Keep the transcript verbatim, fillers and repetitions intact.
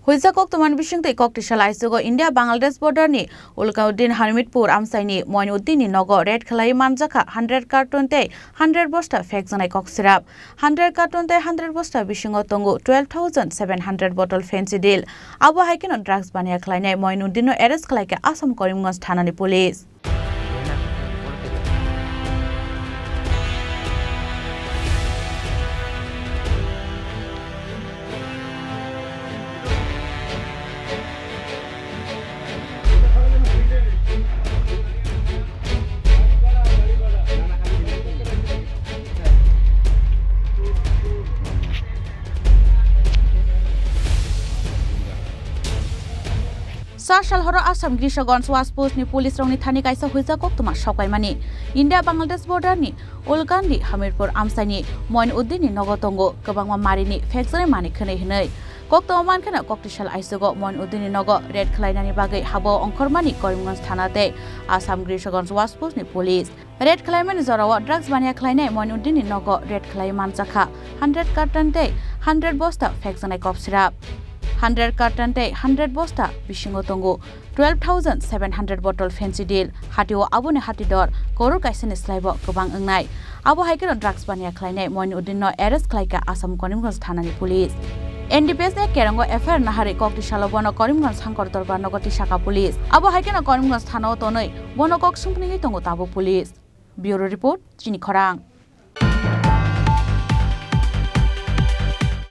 Huijak koktwmani bisingtwi kok tisa laisogo India Bangladesh border ni Ulkauddin Hamidpur amchaini Moinuddin ni nogo raid khlai manjakha hundred carton tei hundred bosta phekjaknai kok sirap. Hundred carton tei hundred bosta bisingo tongo twelve thousand seven hundred bottle Phensedyl. Abo hai kheno drugs baniya khlainai Moinuddin no arrest khlaikha Assam Karimganj thanani police. Sa sal horo Assam Grishaganj Wash Post ni police rokni thani kaisa huijak koktwma sokaimani. India Bangladesh border ni Ulkandi Hamidpur amchaini Moinuddin ni nogo tongo kwbangma marini phekjaknai manwi khwnwi hwnwi. Koktwma mankheno kok tisa laisogo Moinuddin ni nogo raid khlainani bagwi habo ongkhormani Karimganj thana tei Assam Grishaganj Wash Post ni police. Raid khlaimani jorao drugs baniya khlainai Moinuddin ni nogo raid khlai manjakha hundred carton tei hundred bosta phekjaknai kok sirap. Hundred carton tei hundred bosta bisingo tongo twelve thousand seven hundred bottle Phensedyl. Hatio aboni hati dor koror kaisani slaibo kwbang wngnai. Abo hai kheno drugs baniya khlainai Moinuddin no arrest khlaikha Assam Karimganj thanani police. N D P S ni kerongo F I R naharwi kok tisalo bono Karimganj Sangkor Dorbar nogo tisakha police. Abo hai kheno Karimganj thanao tonwi bono kok sumphwnwi tongo tabuk police. Bureau report, Chini Khorang.